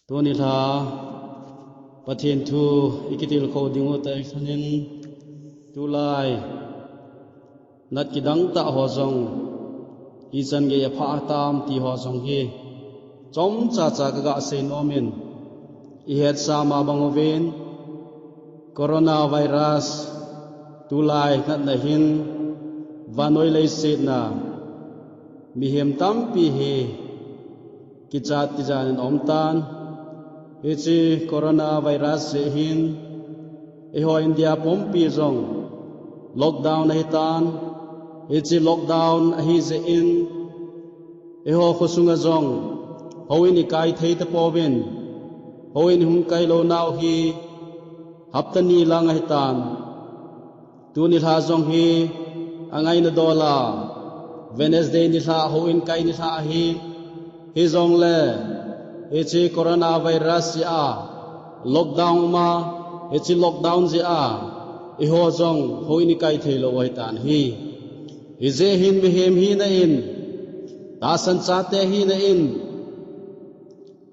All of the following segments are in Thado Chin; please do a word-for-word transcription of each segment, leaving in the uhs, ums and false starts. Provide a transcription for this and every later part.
Tuni lha Pathen thu i kitilkhou ding u tah in, tulai nat kidang tah ho jong ichan gei a pha tam ti ho jong hi chomcha cha ka ga sei nom in, i hetsa ma bang uvin, coronavirus tulai natna hin vannoi leiset a mihem tampi hi kichat tijat in aum tan. Hiche coronavirus jeh hin eiho India pumpi jong lockdown ahi tan. Hiche lockdown ahi jeh in eiho khosung a jong houin i kai thei tapouvin, houin hung kai lou nau hi hapta ni lang ahi tan. Tuni lha jong hi angaina dol a Wednesday ni lha, houin kai ni lha ahi. Hijongle hiche coronavirus jeh a lockdown um a, hiche lockdown jeh a eiho jong houin i kai thei lou ahi tan ahi. Hijeh hin mihem hina in, tahsan chate hina in,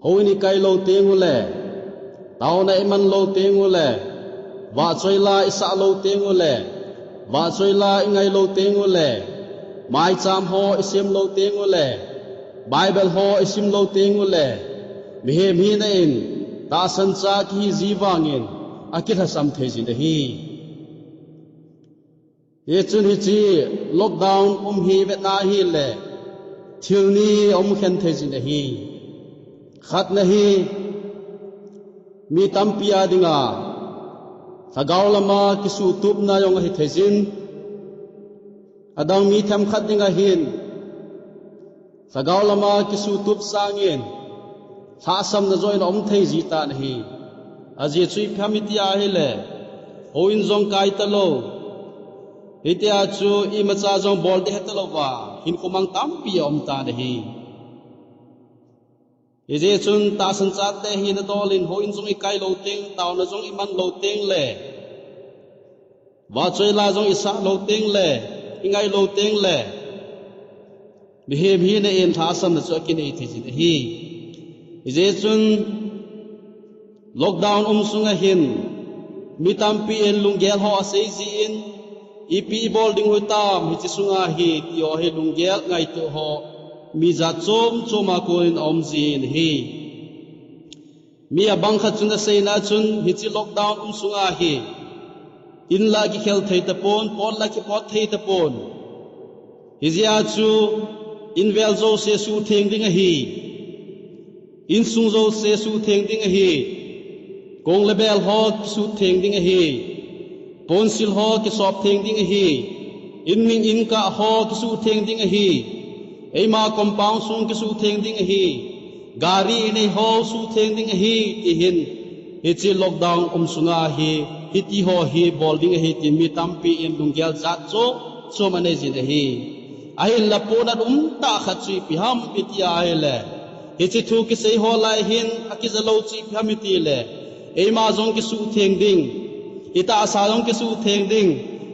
houin i kai lou teng ule, taona i man lou teng ule, vahchoi la i sah lou teng ule, vahchoi la i ngai lou teng ule, maicham ho i sem lou teng ule, Bible ho i sim lou teng ule, mihem hina in tahsan cha kihi ji vangin akilhasam thei jin ahi. Hichun hiche lockdown um hi vetna hile, thil ni aum khen thei jin ahi. Khatna hi, mi tampi a dinga lhagao lama kisuhtupna jong ahi thei jin, adang mi themkhat dinga hin lhagao lama kisuhtup sangin lhahsamna jong aum thei ji tan ahi. Ajeh chu ipi ham iti ahile, houin jong kai talou, hitia chu imacha jong bol ding he talouva hinkho mang tampi aum tan ahi. Hijeh chun tahsan chate hina dol in houin jong i kai lou teng, taona jong i man lou teng le, vahchoi la jong i sah lou teng le, i ngai lou teng le, mihem hina in lhahsamna chu akinei thei jin ahi. Hijeh chun lockdown um sunga hin mi tampi in lunggel ho asei jin, ipi i bol ding u hitam hiche sunga hi ti ho hi lunggel ngaito ho mi jat chom chom a kon in aum jin ahi. Mi abang khat chun aseina chun hiche lockdown um sunga hi in la kikhel thei tapon, pot la kipot thei tapon. Hijeh a chu in vel jouse suhtheng ding ahi. Insung jouse suhtheng ding ahi. Kong le bel ho kisuhtheng ding ahi. Ponsil ho kisop theng ding ahi. In ming in kah ho kisuhtheng ding ahi. Eima compound sung kisuhtheng ding ahi. Gari inei ho suhtheng ding ahi, ti hin. Hiche lockdown um sunga hi, hiti ho hi bol ding ahi, tin mi tampi in lunggel jat chom chom anei jin ahi. Ahinla pona um tah khat chu ipi ham iti ahile, hiche thu kisei ho lai hin akija lou chu ipi ham itile, eima jong kisuhtheng ding, i tahsa jong kisuhtheng ding,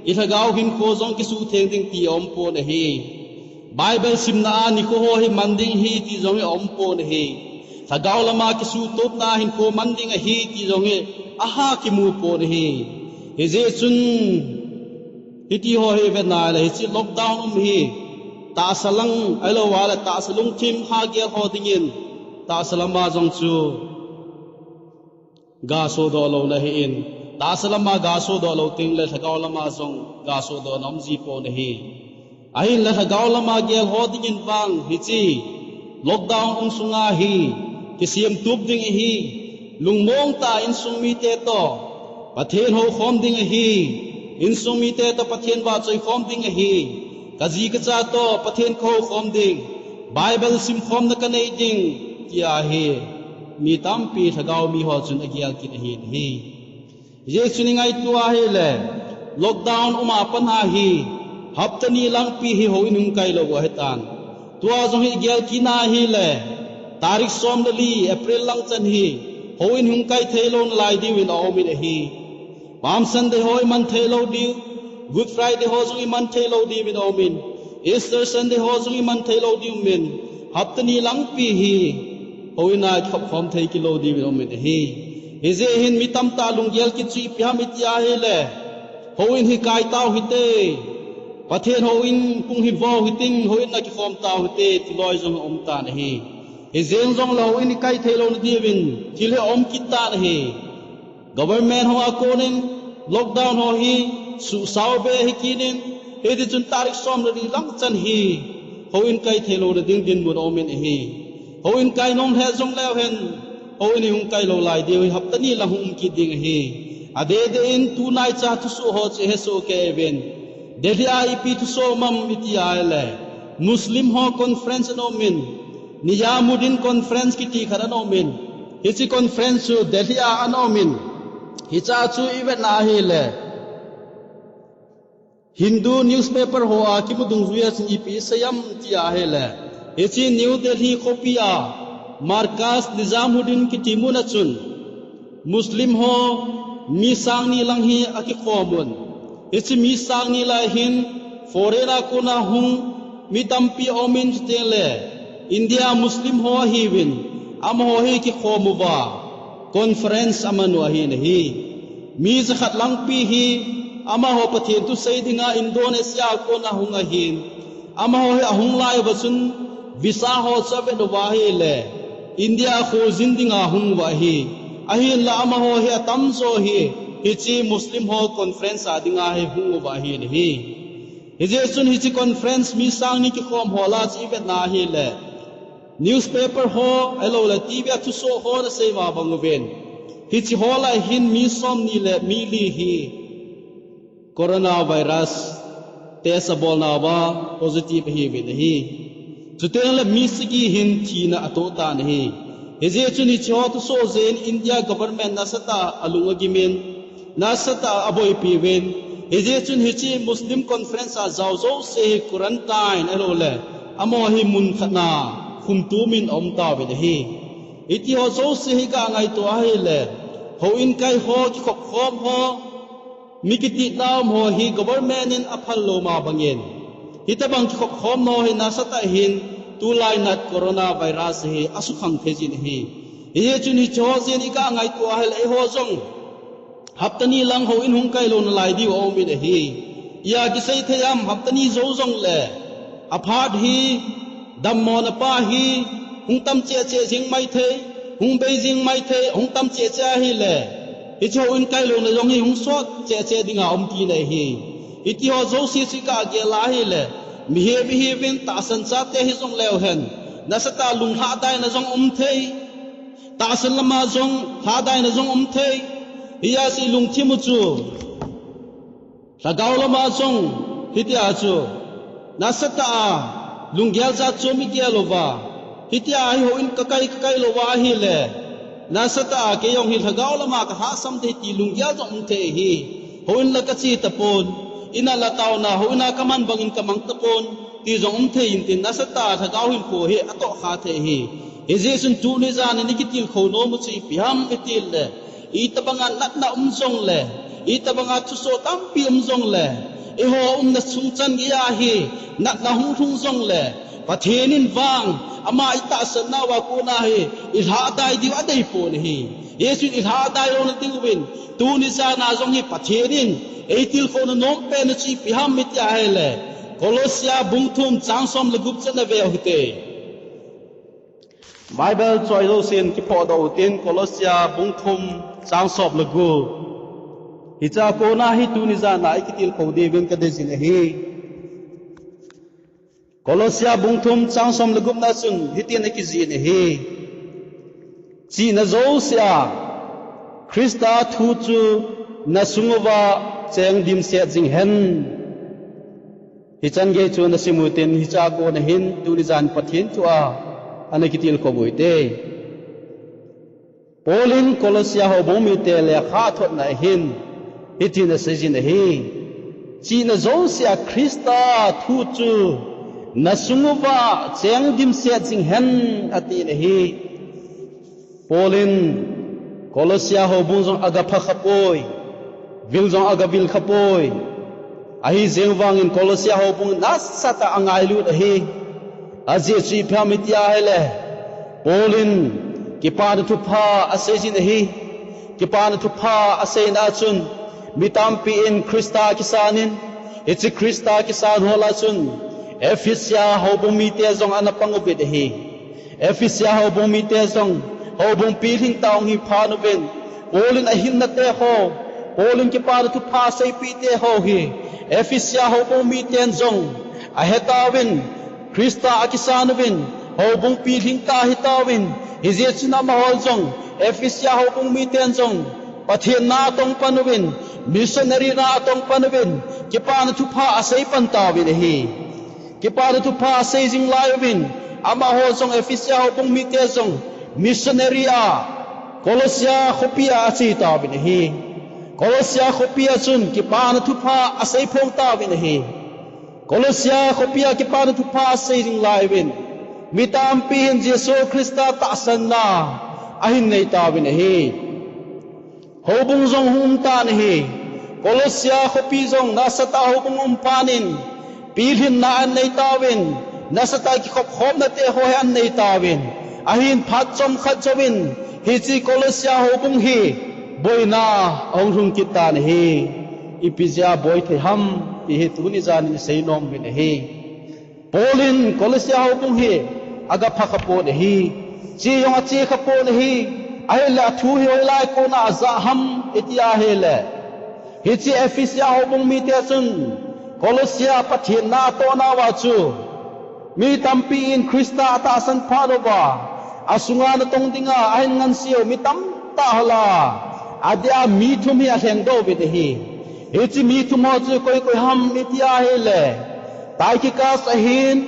i lhagao hinkho jong kisuhtheng ding ti aum pon ahi. Bible simna a nikho ho hi man ding ahi ti jong hi aum pon ahi. Lhagao lama kisuhtupna hinkho man ding ahi ti jong hi aha kimu pon ahi. Hijeh chun hiti ho hi vetna le hiche lockdown um hi tahsa lang ahilou le tahsa lungthim ha gel ho dingin tahsa lama jong chu ga sodoh louna ahin, tahsa lama ga sodoh lou teng le lhagao lama jong ga sodohna um ji pon ahi. Ahinla lhagao lama gel ho dingin vang hiche lockdown um sunga hi kisem tup ding ahi. Lungmong tah a insung mite toh Pathen houkhom ding ahi. Insung mite toh Pathen vahchoi khom ding ahi. Kaji kacha toh Pathen kahoukhom ding, Bible simkhomna kanei ding, ti ahi. Mi tampi lhagao mi ho chun agel kit ahi, ahi. Hijeh chun i ngaito ahile, lockdown um a pat a hi, hapta ni langpi hi houin hung kai lou ahitan. Tua jong hi i gel kit na ahile, tarik som le li April lang chan hi, houin hung kai thei lou nalai diuvin aum in ahi. Palm Sunday ho i man thei lou diu, Good Friday ho jong i man thei lou diuvin aum in, Easter Sunday ho jong i man thei lou diu min, hapta ni langpi hi houin a kikhop khom thei kilou diuvin aumin ahi. Hijeh hin mi tamtah lunggel kit chu ipi ham iti ahile, houin hi kai tau hite, Pathen houin hung hi vo hitin, houin a kikhom tau hite, ti loi jong aum tan ahi. Hijeng jongle houin ikai thei louna diuvin thil hi aum kit tan ahi. Government ho a konin lockdown ho hi susao be hi kinin, hiti chun tarik som le li lang chan hi houin kai thei louna ding dinmun aumin ahi. Houin kai nom lheh jong leu hen, houin hi hung kai lou lai diu hi hapta ni lang hung um kit ding ahi. Adeh deh in tunaicha thusoh ho chu hesoh kei uvin. Delhi a ipi thusoh mam iti ahile, Muslim ho conference ana umin, Nizamuddin conference kiti khat ana umin. Hiche conference chu Delhi a ana umin. Hiche chu ivetna ahile, Hindu newspaper ho a kimu dungjuia chun ipi asei em ti ahile, hiche New Delhi khopi a Markaz Nizamuddin kiti mun a chun Muslim ho mi sang ni lang hi akikhom un. Hiche mi sang ni lai hin foreign a kona hung mi tampi aumin, chuteng le India Muslim ho ahiuvin, amaho hi kikhom uva conference aman u ahin ahi. Mi jakhat langpi hi amaho Pathen thu sei dinga Indonesia a kona hung ahin, amaho hi ahung lai uva chun visa ho chu avet uva ahile India a kholjin dinga hung uva ahi. Ahinla amaho hi atamjo hi hiche Muslim ho conference a dinga hi hung uva ahin ahi. Hijeh chun hiche conference mi sang ni kikhom ho lah a chu ivetna ahile, newspaper ho ahiloule T V a thusoh ho nasei ma bang uvin, hiche ho lah a hin mi som ni le mi li hi coronavirus test abolnauva positive ahiuvin ahi. Chuteng le mi sagi hin thina atoh tan ahi. Hijeh chun hiche ho thusoh jeh in India government nasatah a alung agimin, nasatah a aboipi uvin. Hijeh chun hiche Muslim conference a jao jouse hi quarantine ahiloule amaho hi mun khat na khumtumin aum tauvin ahi. Hiti ho jouse hi iga ngaito ahile, houin kai ho, kikhop khom ho, mi kitit na um ho hi government in aphal lou ma bangin, hitobang kikhop khom ho hi nasatah hin tulai nat coronavirus hi asukhang thei jin ahi. Hijeh chun hiche ho jeh in iga ngaito ahile, eiho jong hapta ni lang houin hung kai louna lai diu aumin ahi. Ia kisei thei em, hapta ni jou jongle aphat hi, dammona pa hi hung tam cheh cheh jing maithei, hung bei jing maithei, hung tam cheh cheh ahile, hiche houin kai louna jong hi hung sot cheh cheh dinga um tina ahi. Hiti ho jouse chu iga gel ahile, mihem ihiuvin tahsan chate hijongleu hen, nasatah a lunglhadaina jong um thei, tahsan lama jong lhadaina jong um thei. Hijeh chun ilungthim u chu lhagao lama jong hitia chu nasatah a lunggel jat chom igel uva, hitia hi houin kakai kakai louva ahile, nasatah a kei jong hi lhagao lama kalhahsam thei ti lunggel jong um thei ahi. Houin la kache tapon, ina la taona houin a kaman bangin kamang tapon ti jong um thei intin, nasatah a lhagao hinkho hi atohkha thei ahi. Hijeh chun tuni jan in ikitilkhou nom u chu ipi ham itile, itobanga natna um jongle, itobanga thusoh tampi um jongle, eiho umna sung chan geiya hi natna hung lhung jongle, Pathen in vang ama itahsan nauva kona hi ilhadai diu adeipon ahi. Hijeh chun ilhadai louna diuvin tuni jana jong hi Pathen in eitilkhouna nompen u chu ipi ham iti ahile, Kolossia bung thum chang som le gup chu ana veu hite. Bible choi jousen kiphodoh utin, Kolossia bung thum chang som le gup. Hichea kona hi tuni jana ikitilkhou diuvin kadeijin ahi. Kolossia bung thum chang som le gupna chun hitin akijih in ahi. Chihna jousea Christa thu chu nasung uva cheng dimset jing hen. Hichan gei chu nasim utin, hichea kona hin tuni jan Pathen thua ana kitilkhou u hite. Paul in Kolossia houbung mite lekha athotna ahin hitin aseijin ahi. Chihna jousea Christa thu chu nasung uva cheng dimset jing hen atin ahi. Paul in Kolossia houbung jong agapha khapoi, vil jong agavil khapoi. Ahijeng vangin Kolossia houbung nasatah a angailut ahi. Ajeh chu ipi ham iti ahile, Paul in Kipana thupha asei jin ahi. Kipana thupha aseina a chun mi tampi in Christa kisan in, hiche Christa kisan ho lah a chun Ephesia houbung mite jong ana pang uvin ahi. Ephesia houbung mite jong houbung pilhing tah a hung hi phat uvin, Paul in ahilna te ho, Paul in kipana thupha seipeh te ho hi Ephesia houbung miten jong ahe tauvin, Christa a kisan uvin, houbung pilhing tah ahi tauvin, hijeh chun amaho jong, Ephesia houbung miten jong, Pathen na atong pan uvin, missionary na atong pan uvin, kipana thupha asei pan tauvin ahi. Kipana thupha asei jing lai uvin, amaho jong Ephesia houbung mite jong, missionary a, Colossia khopi a ache tauvin ahi. Colossia khopi a chun kipana thupha asei phong tauvin ahi. Colossia khopi a kipana thupha asei jing lai uvin, mi tampi hin Jesu Christa tahsanna ahin nei tauvin ahi. Houbung jong hung um tan ahi. Colossia khopi jong nasatah a houbung um phat in, pilhinna ahin nei tauvin, nasatah a kikhop khomna te ho hi ahin nei tauvin, ahin phat chomkhat jouvin, hiche Colossia houbung hi boina ahung lhung kit tan ahi. Ipi jeh a boi thei ham, ti hi tuni jan in isei nom uvin ahi. Paul in Colossia houbung hi aga pha kha pon ahi. Che jong ache kha pon ahi. Ahile athu hi hoilai a kona ajah ham iti ahile, hiche Ephesia houbung mite chun Colossia Pathen na atoh nau a chu mi tampi in Christa atahsan phat uva, asunga natong dinga ahin ngansei u mi tamtah ho lah a, adeh a mi thum hi alhengdoh uvin ahi. Hiche mi thum ho chu koi koi ham iti ahile, Tychicus ahin,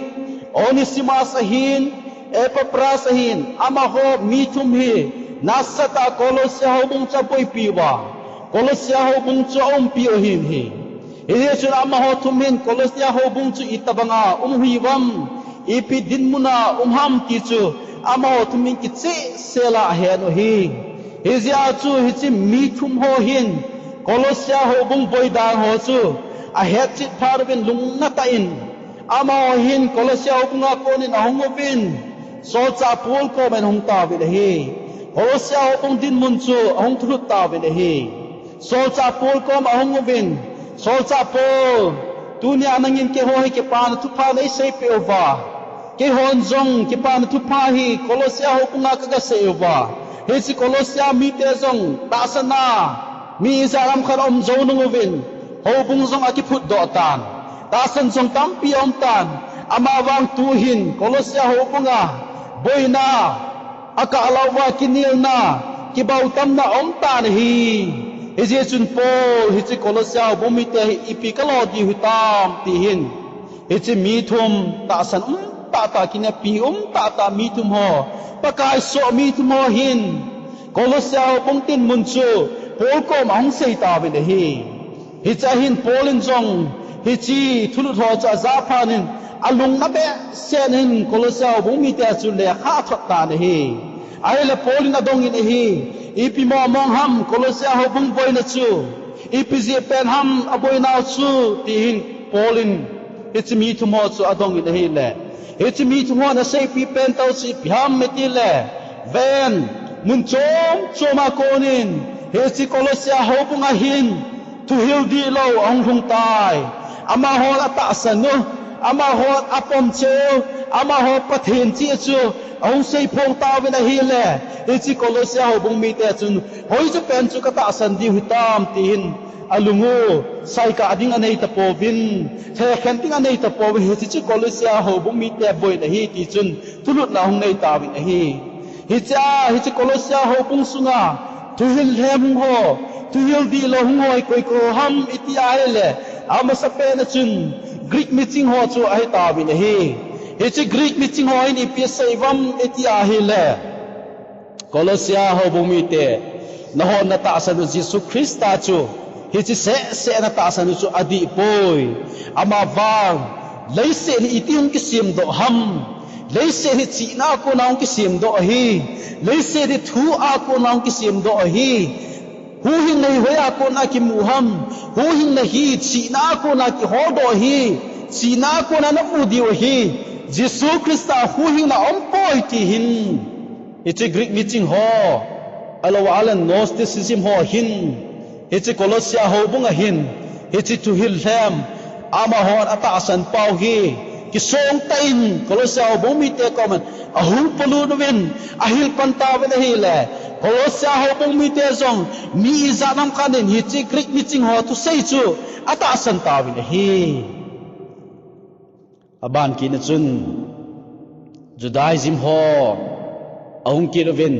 Onesimus ahin, Epaphras ahin, amaho mi thum hi nasatah a Colossia houbung chu aboipi uva, Colossia houbung chu aumpi u ahin ahi. Hijeh chun amaho thum hin Colossia houbung chu itobang a um u hiuvem, ipi dinmun a um ham ti chu amaho thum hin kicheh sel a ahen u ahi. Hijeh a chu hiche mi thum ho hin Colossia houbung boi dan ho chu ahetchet phat uvin lungna tah in, amaho hin Colossia houbung a kon in ahung uvin, solchah Paul koma ahung tauvin ahi. Colossia houbung dinmun chu ahung thulhut tauvin ahi. Solchah Paul koma ahung uvin, Solchah Paul, tunia nangin keiho hi kipana thupha neiseipeh uva, keihon jong kipana thupha hi Colossia houbung a kaga sei uva, hiche Colossia mite jong tahsan a mi ijat ham khat aum jou nung uvin, houbung jong akiphutdoh tan, tahsan jong tampi aum tan, amavang tuhin Colossia houbung a boina akah louva kinelna, kibautamna aum tan ahi. Hijeh chun Paul hiche Colossia houbung mite hi ipi kalo diu hitam ti hin, hiche mi thum tahsan um tahtah, kinepi um tahtah mi thum ho, Pakai soh mi thum ho hin Colossia houbung dinmun chu Paul koma ahung sei tauvin ahi. Hichea hin Paul in jong hiche thulut ho chu ajah phat in, alungna behseh in Colossia houbung mite a chu lekha athot tan ahi. Ahile Paul in adong in ahi, ipi mong mong ham Colossia houbung boina chu, ipi jeh pen ham aboinau chu, ti hin Paul in hiche mi thum ho chu adong in ahile, hiche mi thum hon aseipi pen tah chu ipi ham itile, ven, mun chom chom a kon in hiche Colossia houbung a hin thuhil dihlou ahung lhung tai. Amahon atahsan u, amahon apom cheh u, amaho Pathen cheh chu ahung seiphong tauvin ahile, hiche Colossia houbung mite chun, hoiche pen chu katahsan diu hitam, ti hin alung u saikah ding anei tapouvin, lhekhen ding anei tapouvin, hiche chu Colossia houbung mite boina ahi ti chun thulutna ahung nei tauvin ahi. Hichea, hiche Colossia houbung sunga thuhil lhem hung ho, thuhil dihlou hung ho hi koi koi ham iti ahile, amasapen a chun Greek miching ho chu ahitauvin ahi. Hiche Greek miching ho hin ipi asei uvem iti ahile, Colossia houbung mite, nahon natahsan u Jesu Christa chu, hiche seh seh natahsan u chu adih poi. Amavang, leiset hi iti hung kisemdoh ham? Leiset hi chihna a kona hung kisemdoh ahi. Leiset hi thu a kona hung kisemdoh ahi. Huhhingna hi hoiya kona kimu ham? Huhhingna hi chihna a kona kiholdoh ahi. Chihna a kona namu diu ahi. Jesu Christa huhhingna aumpoi ti hin Hiche Greek miching ho, ahilouleh Gnosticism ho hin, hiche Colossia houbung a hin, hiche thuhil lhem, amahon atahsan pau hi, kisong tah in Colossia houbung mite komin ahung polut uvin, ahil pan tauvin ahile, Colossia houbung mite jong mi ijat ham khat in hiche Greek miching ho thusei chu atahsan tauvin ahi. Aban kit na chun, Judaism ho ahung kit uvin,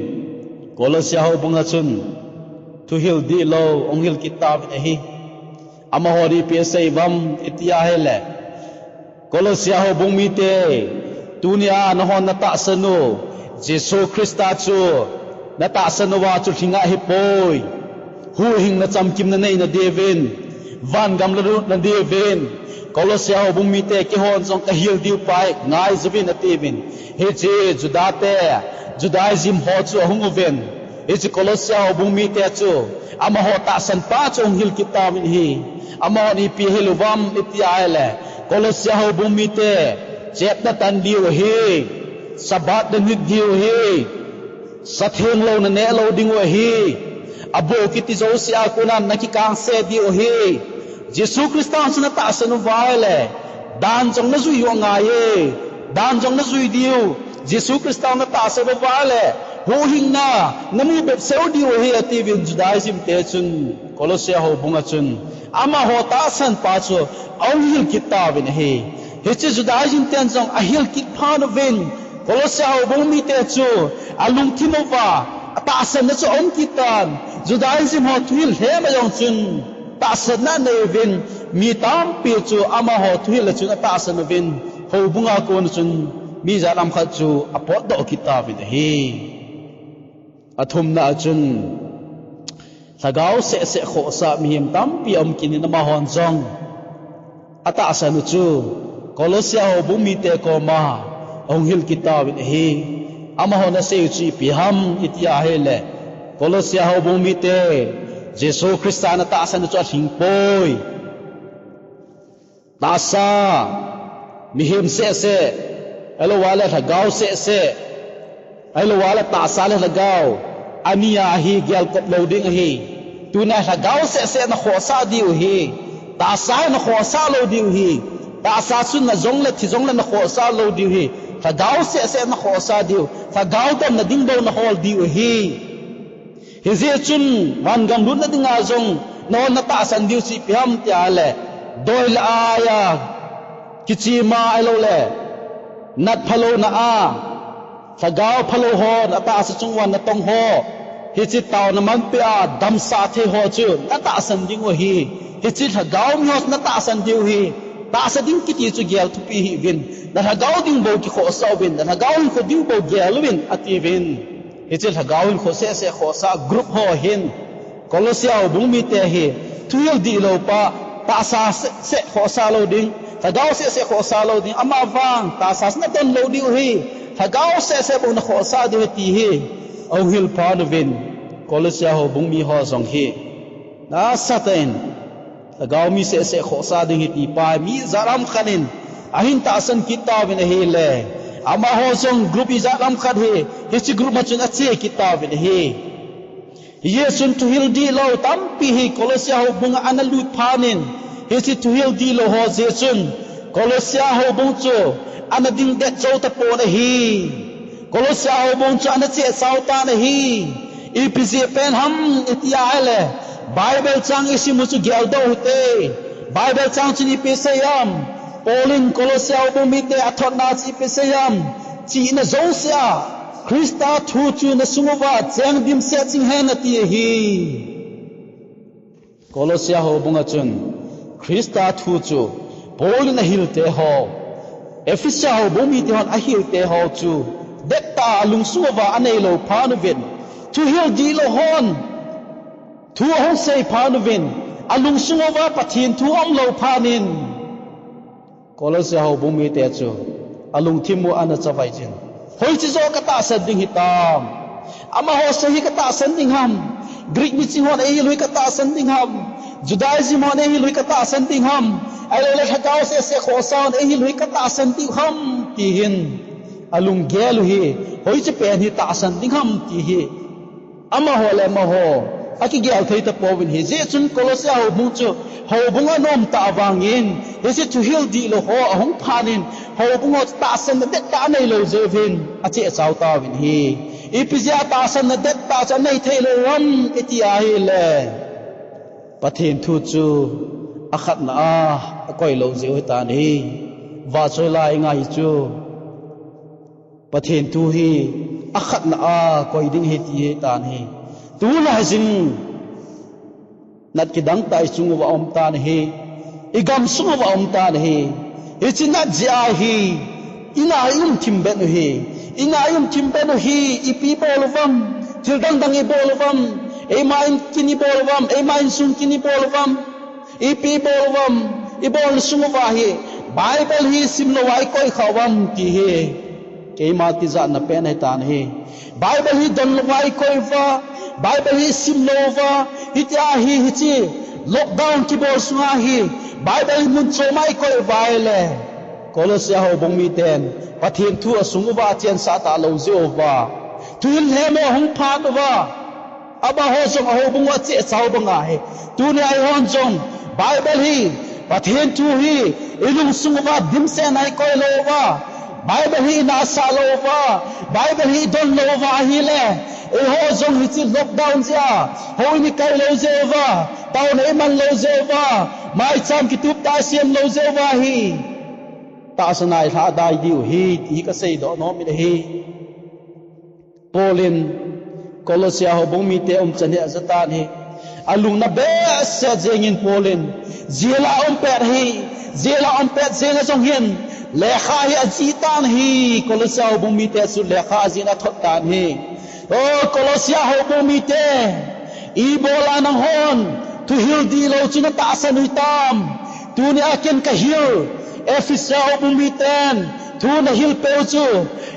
Colossia houbung a chun thuhil dihlou ahung hil kit tauvin ahi. Amahon ipi asei uvem iti ahile, Colossia houbung mite, tunia nahon natahsan u Jesu Christa chu natahsan uva chu lhinga ahipoi. Huhhingna chamkimna neina diuvin, vangam lalutna diuvin, Colossia houbung mite, keihon jong kahil diu pai, ngai jouvin atiuvin. Hiche Juda te, Judaism ho chu ahung uvin, hiche Colossia houbung mite chu, amaho tahsan pa chu ahung hil kit tauvin ahi. Amahon ipi ahil uvem iti ahile, Colossia houbung mite, chep natan diu ahi, Sabbath nanit diu ahi, satheng lou naneh lou diu ahi, aboh kiti jouse a kona nakikangse diu ahi. Jesu Christa chu natahsan uva ahile, dan jong najui u angai e, dan jong najui diu. Jesu Christa natahsan uva ahile, huhhingna namu bepseh diu ahi atiuvin Judaism te chun, Colossia houbung a chun, amaho tahsan pa chu ahung hil kit tauvin ahi. Hiche Judaism ten jong ahil kit phat uvin, Colossia houbung mite chu alungthim uva atahsanna chu aum kit tan, Judaism ho thuhil lhem a jong chun tahsanna anei uvin, mi tampi chu amaho thuhil a chun atahsan uvin, houbung a kon chun mi ijat ham khat chu apotdoh kit tauvin ahi. Athumna a chun, lhagao sehseh khohsah mihem tampi aum kit in, amahon jong atahsan u chu Colossia houbung mite koma ahung hil kit tauvin ahi. Amahon asei u chu ipi ham iti ahile, Colossia houbung mite, Jesu Christa natahsan u chu alhing poi. Tahsa, mihem sehseh, ahilouleh lhagao sehseh, ahilouleh tahsa le lhagao, ani a hi gelkop lou ding ahi. Tunia lhagao sehseh nakhohsah diu ahi. Tahsa nakhohsah lou diu ahi. Tahsa chu na jong le thi jong le nakhohsah lou diu ahi. Lhagao sehseh nakhohsah diu. Lhagao damna ding bou nahol diu ahi. Hijeh chun, vangam lutna dinga jong, nahon natahsan diu chu ipi ham tia le, doi le ai a, kichim a ahilouleh, nat phalouna a, lhagao phalou hon atahsa chung uva natong ho, hiche taona manpeh a damsah thei ho chu natahsan diu ahi. Hiche lhagao mi ho natahsan diu ahi. Tahsa ding kiti chu gel thupi hih uvin, nalhagao ding bou kikhohsah uvin, nalhagao hinkho diu bou gel uvin, atiuvin. Hiche lhagao hinkho sehseh khohsah group ho hin, Colossia houbung mite hi, thuhil dihlou pa, tahsa sehseh khohsah lou ding, lhagao sehseh khohsah lou ding, amavang tahsa chu nadon lou diu ahi, lhagao sehseh bou nakhohsah diu ahi ti hi ahung hil phat uvin, Colossia houbung mi ho jong hi, nasatah in, lhagao mi sehseh khohsah ding ahi ti pa hi mi ijat ham khat in ahin tahsan kit tauvin ahile, amaho jong group ijat ham khat hi, hiche group a chun ache kit tauvin ahi. Hijeh chun thuhil dihlou tampi hi Colossia houbung a ana lut phat in, hiche thuhil dihlou ho jeh chun Colossia houbung chu ana dingdet jou tapon ahi. Colossia houbung chu ana chehchao tan ahi. Ipi jeh pen ham iti ahile, Bible chang isim u chu geldoh uhite. Bible chang chun ipi asei ham? Paul in Colossia houbung mite athotna chu ipi asei ham? Chihna jouse a Christa thu chu nasung uva cheng dimset jing hen ati ahi. Colossia houbung a chun Christa thu chu Paul in ahil te ho, Ephesia houbung mite hon ahil te ho chu dettah a alungsung uva anei lou phat uvin, thuhil dihlou hon thu ahung sei phat uvin, alungsung uva Pathen thu aum lou phat in, Colossia houbung mite chu alungthim u ana chavai jin, hoiche joh katahsan ding hitam? Amaho seh hi katahsan ding ham? Greek miching hon eihil u hi katahsan ding ham? Judaism hon eihil u hi katahsan ding ham? Ahilouleh lhagao sehseh khohsah hon eihil u hi katahsan diu ham? Ti hin alunggel u hi, hoiche pen hi tahsan ding ham ti hi. Amaho le amaho akigel thei tapouvin hi. Hijeh chun Colossae houbung chu, houbung anom tah vangin, hiche thuhil dihlou ho ahung phat in, houbung ho chu tahsanna dettah aneilou jeh uvin, acheh chau tauvin hi. Ipi jeh a tahsanna dettah chu anei theilou ham iti ahile, Pathen thu chu akhatna a akoilou jeh u ahitan ahi. Vahchoi lai ngai chu Pathen thu hi akhatna a koi ding ahi ti ahitan ahi. Tulai jing nat kidang tah ichung uva aum tan ahi. Igam sung uva aum tan ahi. Hiche nat jeh a hi, ina ium thim ben u hi. Ina ium thim ben u hi, ipi bol uvam, thil dang dang ibol uvam, eima in kin ibol uvam, eima insung kin ibol uvam, ipi ibol uvam, ibolna sung uva hi, Bible hi simlou a ikoi kha uvam ti hi. Keima tijatna pen ahitan ahi. Bible hi donlou a ikoi uva, Bible hi simlou uva, hitia hi hiche lockdown kibol sunga hi, Bible hi mun chom a ikoi uva ahile, Colossae houbung miten, Pathen thu asung uva achensah talou jeh uva, thuhil lhem ho ahung phat uva, amaho jong ahoubung u acheh chau banga hi. Tunia eihon jong Bible hi, Pathen thu hi, ilungsung uva dimset a ikoi lou uva, Bible hi inasah lou uva, Bible hi idon lou uva ahile, eiho jong hiche lockdown jeh a, houin ikai lou jeh uva, taona iman lou jeh uva, maicham kitup tah isem lou jeh uva hi, tahsan a ilhah dai diu ahi, ti hi kaseidoh nom in ahi. Paul in Colossae houbung mite umchan hi ajah tan ahi. Alungna behseh jengin Paul in jail a aum pet ahi, jail a aum pet jeng a jong hin lekha hi ajih tan ahi, Colossae houbung mite chu lekha ajihna athot tan ahi. O Colossae houbung mite, ibola nanghon thuhil dihlou chu natahsan u hitam? Tunia ken kahil, Ephesia houbung miten thu nahil peu chu,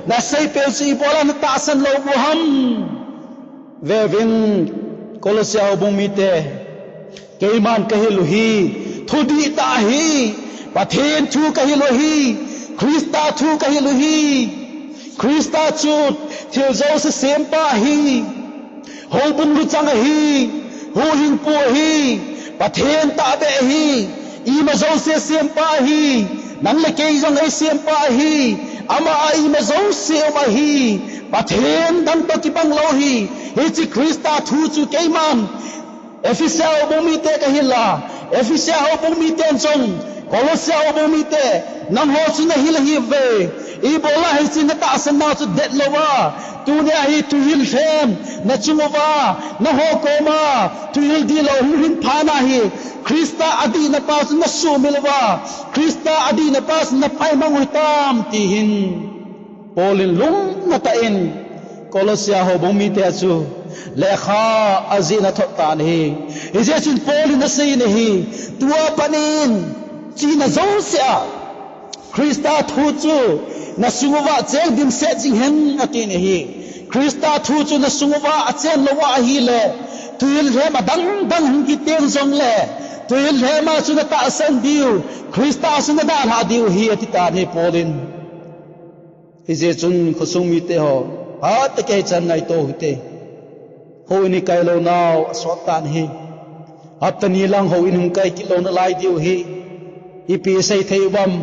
nasei peu chu ibola natahsan lou u ham? Veuvin, Colossae houbung mite, keiman kahil u hi, thu dihtah ahi, Pathen thu kahil u ahi, Christa thu kahil u ahi. Christa chu thil jouse sempa ahi, houbung luchang ahi, huhhingpu ahi, Pathen tahbeh ahi, ima jouse sempa ahi, nang le kei jong eisempa ahi, ama a ima jouse um ahi, Pathen dang toh kibang lou ahi. Hiche Christa thu chu keiman Ephesia houbung mite kahil a, Ephesia houbung miten jong, Colossae houbung mite, nangho chu nahil ahiuve. Ibola hiche natahsan nau chu detlou a, tunia hi thuhil lhem nachung uva, nangho koma thuhil dihlou hung lhun phat na hi, Christa adihna pa chu nasumil uva, Christa adihna pa chu napaimang u hitam, ti hin Paul in lungna tah in Colossae houbung mite chu lekha ajihna athot tan ahi. Hijeh chun Paul in asei in ahi, tua pat in chihna jouse a Christa thu chu nasung uva cheng dimset jing hen, ati in ahi. Christa thu chu nasung uva achen lou a ahile, thuhil lhem adang dang hung kiteng jongle, thuhil lhem a chu natahsan diu, Christa chu nadalhah diu ahi, ati tan ahi Paul in. Hijeh chun khosung mite ho, phatah kei chan ngaito u hite. Houin ikai lou nau asot tan ahi. Hapta ni lang houin hung kai kit lou nalai diu ahi. Ipi isei thei uvam?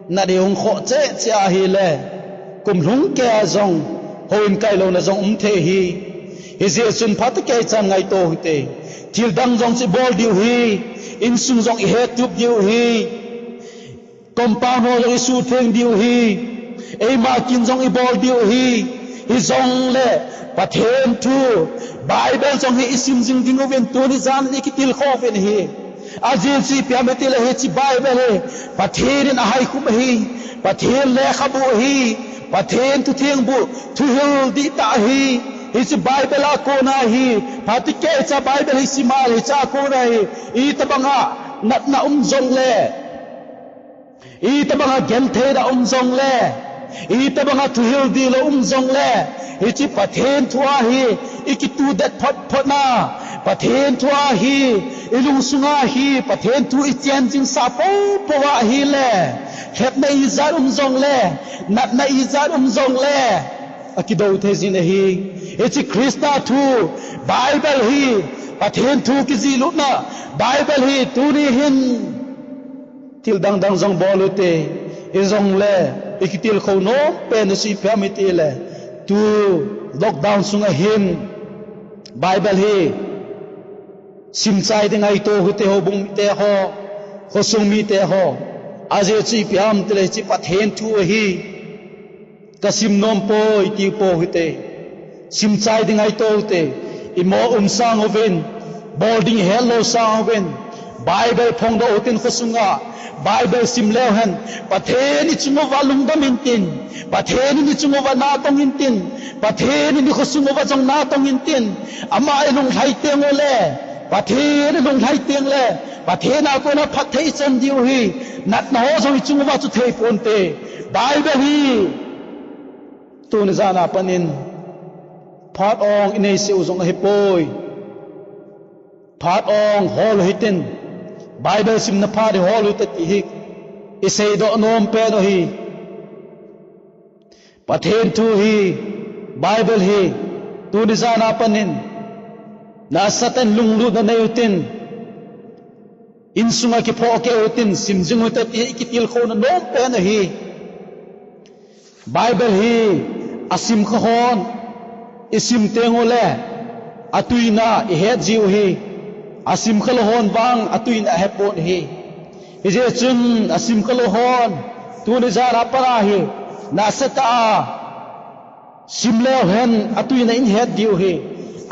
Nat ihung khoh cheh cheh ahile, kum lhung kei a jong houin kai louna jong um thei ahi. Hijeh chun phatah kei chan ngaito u hite. Thil dang jong chu ibol diu ahi. Insung jong ihettup diu ahi. Compound ho jong isuhtheng diu ahi. Eima kin jong ibol diu ahi. Hijongle Pathen thu, Bible jong hi isim jing ding uvin, tuni jan in ikitilkhou uvin ahi. Ajeh chu ipi ham itile hiche Bible hi Pathen in ahaikhum ahi. Pathen lekhabu ahi. Pathen thutheng bu, thuhil dihtah ahi. Hiche Bible a kona hi, phatah kei cha Bible hi sim a le hiche a kona hi, itobanga natna um jongle, itobanga gentheina um jongle, Itobanga thuhil dilo um jongle, hiche Pathen thu a hi ikitudet phot phot na, Pathen thu a hi ilungsunga hi Pathen thu ichen jing sah popo ahile, lhepna ijat um jongle, natna ijat um jongle, akidou thei jin ahi. Hiche Christa thu, Bible hi Pathen thu kijih lutna, Bible hi tuni hin thil dangdang jong bol ute, ijongle ikitilkhou nom pen u chu ipi ham itile, tu lockdown sunga hin Bible hi simchai ding ahi to hite, houbung mite ho, khosung mite ho. Ajeh chu ipi ham itile, hiche Pathen thu ahi. Kasim nom poi ti po hite. Simchai ding ahi to hite. Imo um sang uvin, bol ding ihet lou sang uvin, Bible phongdoh utin khosunga, Bible sim leu hen, Pathen ichung uva lungdam intin, Pathen in ichung uva natong intin, Pathen in ikhosung uva jong natong intin, ama ilunglhai teng ule, Pathen ilunglhai tengle, Pathen a kona phatthei ichan diu hi, natna ho jong ichung uva chu thei ponte. Bible hi tuni jan a panin phat ong inei seh u jong ahipoi. Phat ong hol u hitin, Bible simna phat hi hol u hite ti hi iseidoh nom pen u ahi. Pathen thu hi, Bible hi, tuni jan a panin nasatah in lunglutna nei utin, insunga kiphoh keh utin, sim jing u hite ti hi ikitilkhouna nom pen u ahi. Bible hi asimkha hon isim teng ule, atuina ihet jiu ahi. Asimkha lou hon vang atuina ahepon ahi. Hijeh chun asimkha lou hon tuni jan a pat a hi nasatah a sim leu hen atuina ihet diu ahi.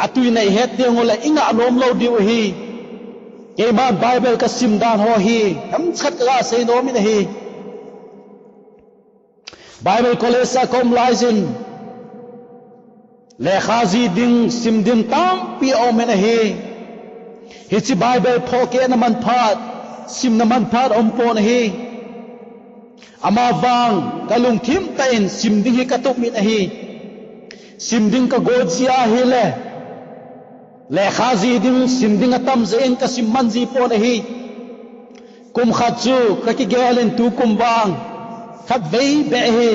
Atuina ihet teng ule ingah nom lou diu ahi. Keiman Bible kasim dan ho hi themkhat kaga sei nom in ahi. Bible College a kaum laijin, lekha ji ding, sim ding tampi aumin ahi. Hiche Bible phokehna manphat, simna manphat aumpon ahi. Amavang kalungthim tah in sim ding hi katup in ahi. Sim ding kagot jeh ahile, lekha ji ding, sim ding atam jeh in kasim man jipon ahi. Kum khat chu kakigel in tukum vang khatvei beh hi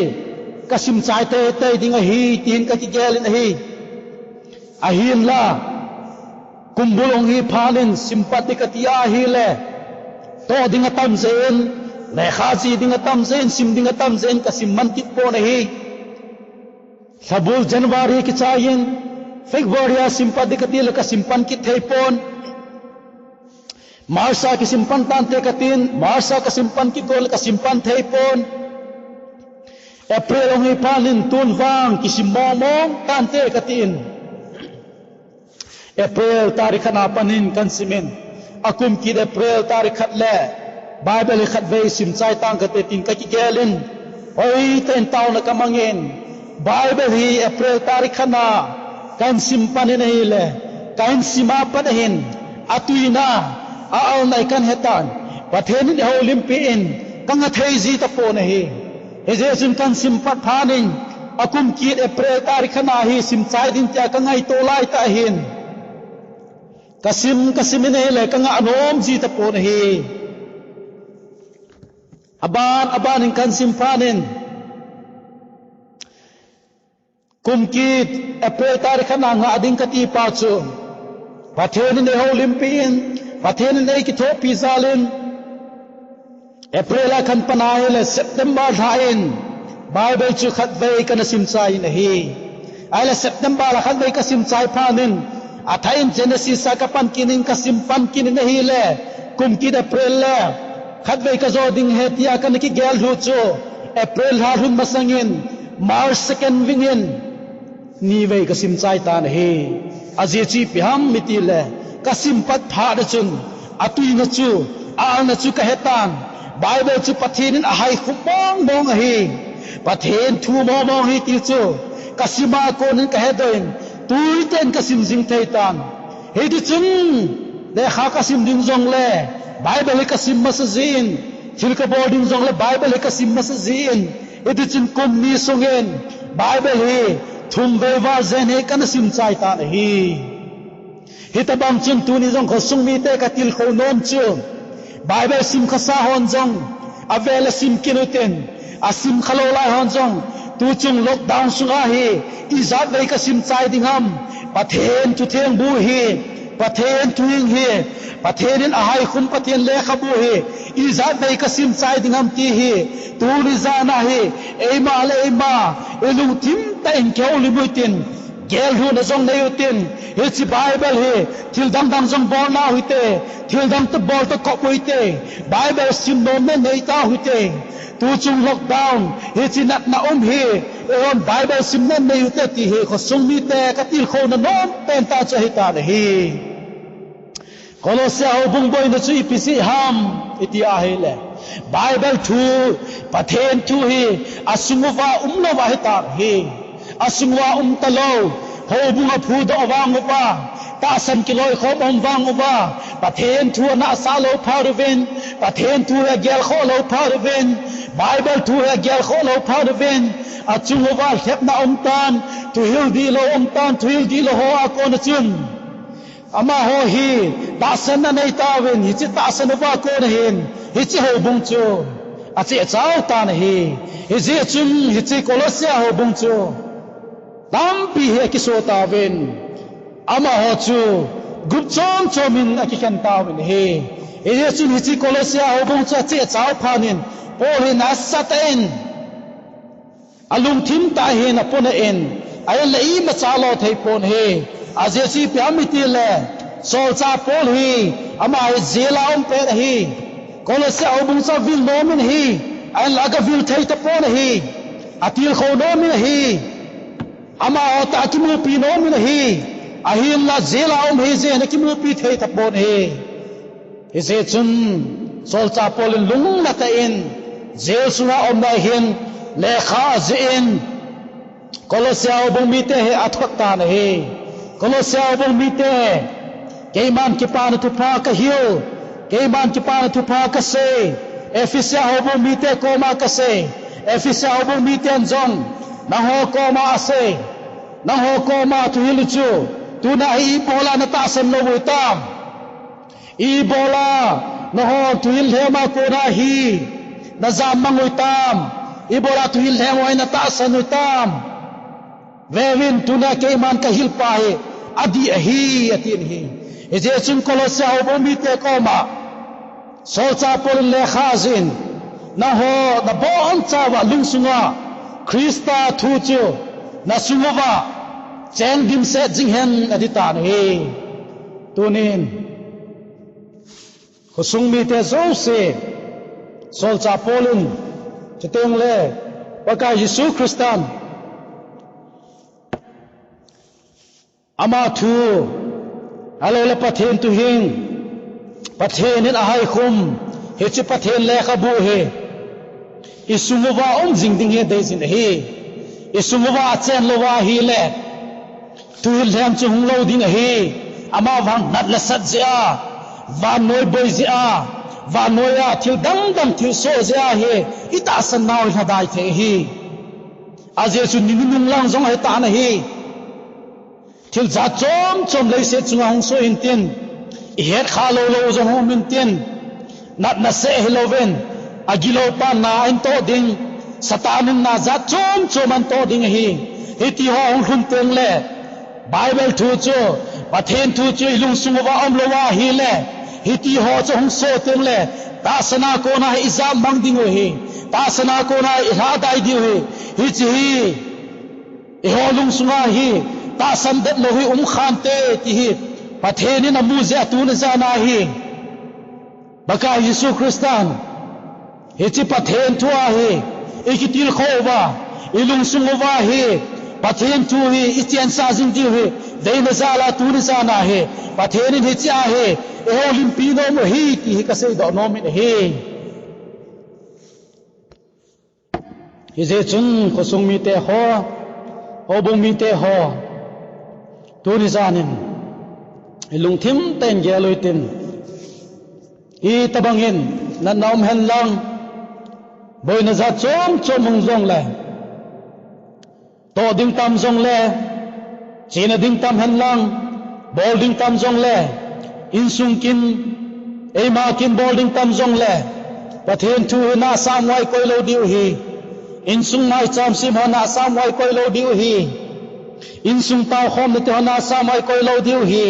kasim chai teitei ding ahi, tin kakigel in ahi. Ahinla, kumbul hung hi phat in sim pat ding kati ahile, toh ding atam jeh in, lekha ji ding atam jeh in, sim ding atam jeh in kasim man kit pon ahi. Lhabul January kichai in, February a sim pat ding katile kasim pan kit theipon. March a kisim pan tante katin, March a kasim pan kit gonle kasim pan theipon. April hung hi phat in tun vang kisim mongmong tante katin, April tarik khat na panin kahin sim in, akum kit April tarik khat le Bible hi khatvei sim chai tang kate tin kakigel in, hoitah in taona kamang in, Bible hi April tarik khat na kahin sim pan in ahile, kahin sim a pat ahin, atuina, a-alna hi kahin hetan, Pathen in eihoulimpi in, kangah thei ji tapon ahi. Hijeh chun kahin sim pat phat in, akum kit April tarik khat na hi sim chai ding tia kangaito laitah ahin, kasim, kasim in ahile kangah nom ji tapon ahi. Aban, aban in kahin sim phat in, kum kit April tarik khat na ngah ding kati pa chu, Pathen in eihoulimpi in, Pathen in eikithopi jal in, April a kahin pan ahile September lha in Bible chu khatvei kana sim chai in ahi. Ahile September lha khatvei kasim chai phat in, athah in Genesis a kapan kit in, kasim pan kit in ahile, kum kit April le khatvei kajo ding ahi tia kana kigel lhu chu, April lha lhun masang in March second ving in nivei kasim chai tan ahi. Ajeh chu ipi ham itile, kasim pat phat a chun, atuina chu, a-alna chu kahetan, Bible chu Pathen in ahaikhum mongmong ahi, Pathen thu mongmong ahi ti chu, kasim a kon in kahedoh in, tuitah in kasim jing thei tan. Hitichun, lekha kasim ding jongle, Bible hi kasim masa jin, thil kabol ding jongle, Bible hi kasim masa jin, Hiti chun kum ni sungin Bible hi thum vei val jen hi kana sim chai tan ahi. Hitabang chun tuni jong khosung mite ka tilkhou nom chu, Bible sim khasa hon jong avel a sim kit utin, asim khalou lai hon jong, tuchung lockdown sunga hi ijat vei ka sim chai ding ham, Pathen thutheng bu hi, Pathen thuhing hi, Pathen in ahaikhum Pathen lekhabu hi ijat vei ka sim chai ding ham ti hi, tuni jan a hi eima le eima ilungthim tah in kihoulim utin, geldohna jong nei utin, hiche Bible hi thil dangdang jong bolna u hite, thil dang toh bol toh kop u hite, Bible sim nomna nei tau hite. Tuchung lockdown, hiche natna um hi, eihon Bible simna nei ute ti hi khosung mite ka tilkhouna nompen tah chu ahi tan ahi. Colossia houbung boina chu ipi jeh ham iti ahile, Bible thu, Pathen thu hi asung uva umlou ahi tan ahi. Asung uva um talou, houbung aphudoh vang uva, tahsan kiloikhom um vang uva, Pathen thu anahsah lou phat uvin, Pathen thu hi agelkhoh lou phat uvin, Bible thu hi agelkhoh lou phat uvin, achung uva lhepna um tan, thuhil dihlou um tan, thuhil dihlou ho a kona chun amaho hi tahsan anei tauvin, hiche tahsan uva kona hin hiche houbung chu acheh chau tan ahi. Hijeh chun hiche Colossia houbung chu tampi hi akiso tauvin, amaho chu group chom chom in akikhen tauvin ahi. Hijeh chun hiche Colossia houbung chu acheh chau phat in Paul hin asatah in, alungthim tah hin apona in, ahinla imacha lo thei pon ahi. Ajeh chu ipi ham itile, solchah Paul hi, ama hi jail a um pet ahi. Colossia houbung chu avil nom in ahi, ahinla agavil thei tapon ahi. Atilkhou nom in ahi. Amaho tah akimupi nom in ahi. Ahinla jail a um ahijeh in akimupi thei tapon ahi. Hijeh chun solchah Paul in lungna tah in jail sunga umna hin lekha ajih in, Colossia houbung mite hi athot tan ahi. Colossia houbung mite, keiman kipana thupha kahil, keiman kipana thupha kasei, Ephesia houbung mite koma kasei, Ephesia houbung miten jong nangho koma asei, nangho koma thuhil u chu tuna hi ibola natahsan lou u hitam? Ibola nangho thuhil lhem a kona hi najam mang u hitam? Ibola thuhil lhem ho hi natahsan u hitam? Veuvin, tuna keiman kahilpa hi adih ahi, atin ahi. Hijeh chun Colossia houbung mite koma solchah Paul in lekha ajih in, nangho nabonchauva lungsunga Christa thu chu nasung uva cheng dimset jing hen, ati tan ahi. Tunin khosung mite jouse, solchah Paul in, chuteng le Pakai Jesu Christan ama thu, ahilouleh Pathen thuhing, Pathen in ahaikhum, hiche Pathen lekhabu hi isung uva um jing ding hi deijin ahi. Isung uva achen louva ahile, thuhil lhem chu hung lou ding ahi. Amavang nat le sat jeh a, vannoi boi jeh a, vannoi a thil dangdang thilsoh jeh a hi itahsan nau hi lhadai thei ahi. Ajeh chu ni nunung lang jong ahitan ahi. Thil jat chom chom leiset chunga hung soh intin, ihet kha lou lou jong hung um intin, natna seh hilouvin, agilou pan na ahin toh ding, Satan in na jat chom chom ahin toh ding ahi. Hiti ho hung lhun teng le, Bible thu chu, Pathen thu chu ilungsung uva aum louva ahile, hiti ho chu hung soh teng le, tahsan a kona hi ijam mang diu ahi, tahsan a kona hi ilhadai diu ahi. Hiche hi eiho lungsunga hi tahsan det lou hi um khante ti hi Pathen in amu jeh a tuni jan a hi Pakai Jesu Christan hiche Pathen thu a hi ikitilkhou uva, ilungsung uva hi Pathen thu hi ichensah jing diu hi deina jal a tuni jan a hi Pathen in hiche a hi eiho limpi nom u ahi ti hi kaseidoh nom in ahi. Hijeh chun khosung mite ho, houbung mite ho, tuni jan in ilungthim tah in gel uhitin, itobang in natna um hen lang, Boina jat chom chom hung jongle, toh ding tam jongle, chena ding tam henlang, bol ding tam jongle, insung kin, eima kin bol ding tam jongle, Pathen thu hi nahsam uva ikoi lou diu ahi. Insung maicham sim ho nahsam uva ikoi lou diu ahi. Insung taokhomna te ho nahsam uva ikoi lou diu ahi.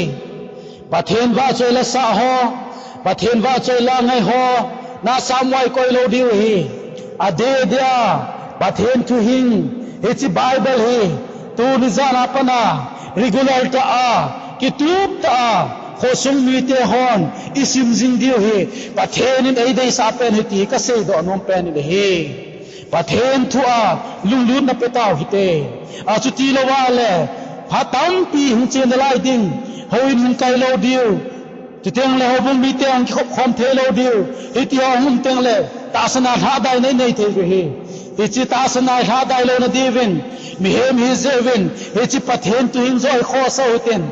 Pathen vahchoi la sah ho, Pathen vahchoi la ngai ho, nahsam uva ikoi lou diu ahi. Adeh dia, Pathen thu hing, hiche Bible hi, tuni jan a pat a, regular tah a, kitup tah a, khosung mite hon, isim jing diu ahi, Pathen in eideisah pen ahi ti kaseidoh nom pen in ahi. Pathen thu a lunglutna pe tau hite. Achuti louva le, phat tampi hung chen nalai ding, houin hung kai lou diu. Chuteng le houbung mite hung kikhop khom thei lou diu. Hiti ho hung um teng le, tahsan a lhahdai nei nei thei diu ahi. Hiche tahsan a lhahdai louna diuvin, mihem hi jeh uvin, hiche Pathen thu hing joh hi khohsah u hitin,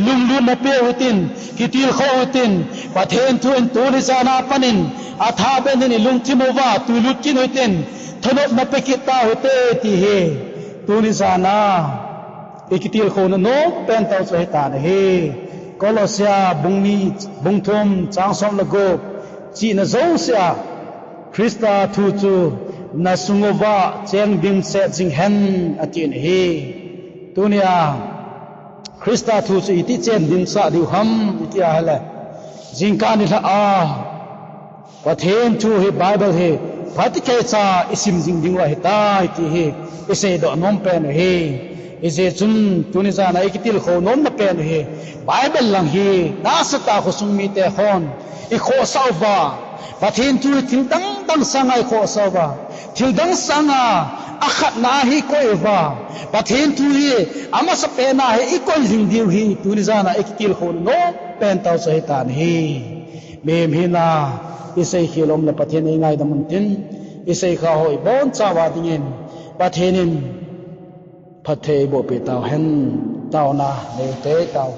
lunglutna pe u hitin, kitilkhou u hitin, Pathen thu in tuni jan a pat in, athah beh in ilungthim uva tuilut kit u hitin, thanopna pe kit tau hite ti hi. Tuni jan a, ikitilkhouna nom pen tau chu ahitan ahi. Kolosia bung ni, bung thum, chang som le gup, chihna jouse a, Christa thu chu nasung uva cheng dimset jing hen atin ahi. Tunia, Christa thu chu iti chen dimsah diu ham, iti ahile, jingkah nilhah a, Pathen thu hi Bible hi, phat keicha isim jing diu ahitai ti hi, iseidoh nom pen u ahi. Hijeh chun, tuni jan a ikitilkhou nomna pen u hi, Bible lang hi, nasatah a khosung mite hon, ikhohsah uva, Pathen thu hi thil dang dang sanga ikhohsah uva, thil dang sanga akhatna a hi ikoi uva, Pathen thu hi, amasapen a hi ikoi jing diu hi, tuni jan a ikitilkhou nom pen tau chu ahitan ahi. Mihem hina, iseikhel um le Pathen in eingaidam un tin, iseikha ho ibonchauva dingin, Pathen in phatthei eibohpeh tau hen, taona nei u hite tau.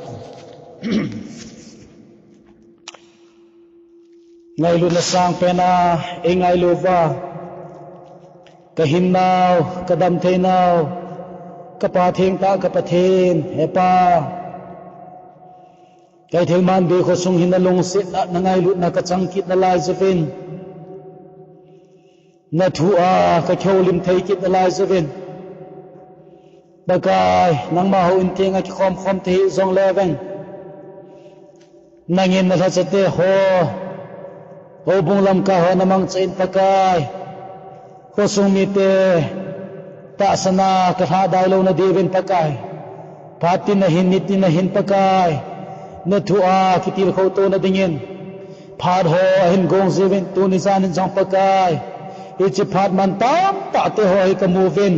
Ngailutna sangpen a eingailu uva, kahinnau, kadamtheinau, kapa thengtah ka Pathen, He Pa, Keithelmanbi khosung hi nalungsetna, nangailutna kachang kit nalai jouvin, nathua kakihoulim thei kit nalai jouvin, Pakai, nangma houin thenga kikhom khom thei jongleu vang, nangin nalhachate ho, houbung lamkai ho namangcha in Pakai, khosung mite tahsan a kalhahdai louna diuvin Pakai, phat tin ahin, ni tin ahin Pakai, nathua kitilkhou tona dingin, phat ho ahin gong jiuvin, tuni jan in jong Pakai, hiche phat man tamtah te ho hi kamu uvin,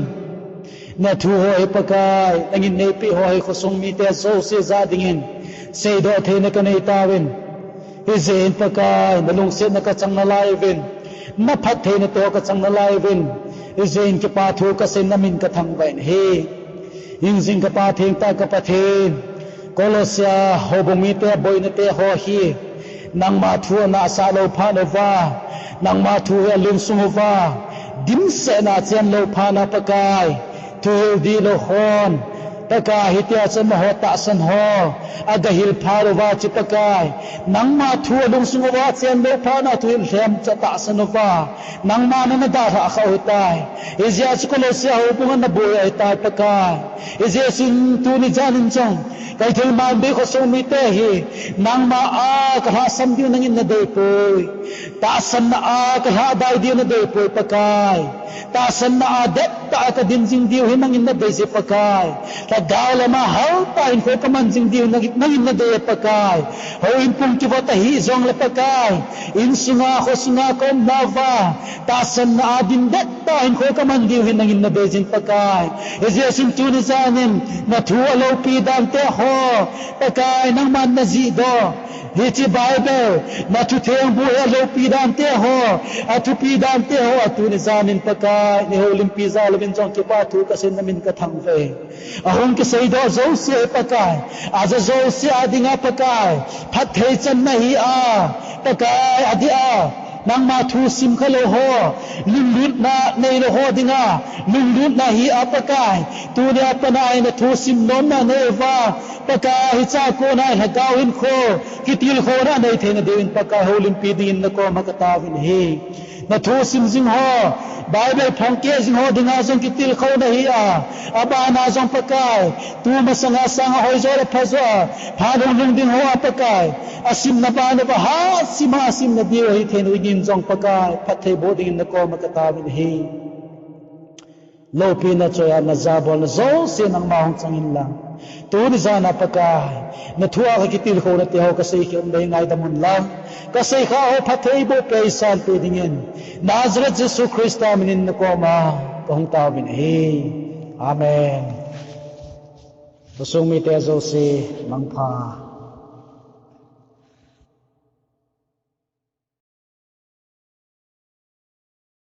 nathu ho hi Pakai, nangin neipeh ho hi khosung mite jouse jah dingin, seidoh theina kanei tauvin, hijeh in Pakai, nalungsetna kachang nalai uvin, naphattheina te ho kachang nalai uvin, hijeh in kipa thu kasei, namin kathangvah in ahi. Hingjing kapa thengtah ka Pathen, Kolosia houbung mite boina te ho hi, nangma thu anahsah lou phat uva, nangma thu hi alungsung uva, dimsetna achen lou phat na Pakai, thuhil dihlou hon, Pakai hitia chu amaho tahsan ho, agahil phat uva chu Pakai, nangma thu alungsung uva achen lou phat na thuhil lhem chu atahsan uva, nangma nana dalhah khah u ahitai. Hijeh chun Kolosia houbung a naboi u ahitai Pakai. Hijeh chun tuni jan in jong, Keithelmanbi khosung mite hi, nangma a kalhahsam diu nangin nadei poi. Tahsanna a kalhahdai diu nadei poi Pakai. Tahsanna a dettah a kadin jing diu hi nangin nadei je Pakai. Lhagao lama haltah a hinkho kaman jing diu nangin nadei e Pakai. Houin pung kivot ahih jongle Pakai, insunga, khosunga kaumnauva, tahsanna a din dettah a hinkho kaman diu hi nangin nadei jin Pakai. Hijeh chun tuni jan in, nathu aloupi dante ho, Pakai, nangman najihdoh, hiche Bible, nathutheng bu hi aloupi dante ho, athupi dante ho, atuni jan in Pakai, neihoulimpi jal uvin jong kipa thu kasei, namin kathangvah e. Ahung kiseidoh jouse hi Pakai, aja jouse a dinga Pakai, phatthei channa hi a, Pakai, adeh a, Nangma thusim khalou ho, lunglutna neilou ho dinga lunglutna hi a Pakai. Tunia pat a hi nathusim nomna neiuva, Pakai, hichea kona hi lhagao hinkho, kitilkhouna neitheina diuvin Pakai houlimpi dingin nakoma kataovin ahi. Nathusim jing ho, Bible phongkeh jing ho dinga jong kitilkhouna hi a, abana jong Pakai, tu masanga sanga hoijo le phajo a phalunglung ding ho a Pakai, asimna bana va hatsim a simna diu ahitheina dingin jong Pakai, phattheiboh dingin nakoma kataovin ahi. Loupina, choiatna, jabolna jouse nangma hung chang inlang, tuni jana Pakai, nathua kakitilkhouna teho kaseikhel um le ngaidam unlang, kaseikha ho phattheiboh peh sanpeh dingin, Nazareth Jesu Christa minin nakoma kahung taovin ahi. Amen. Khosung mite jouse mangpha.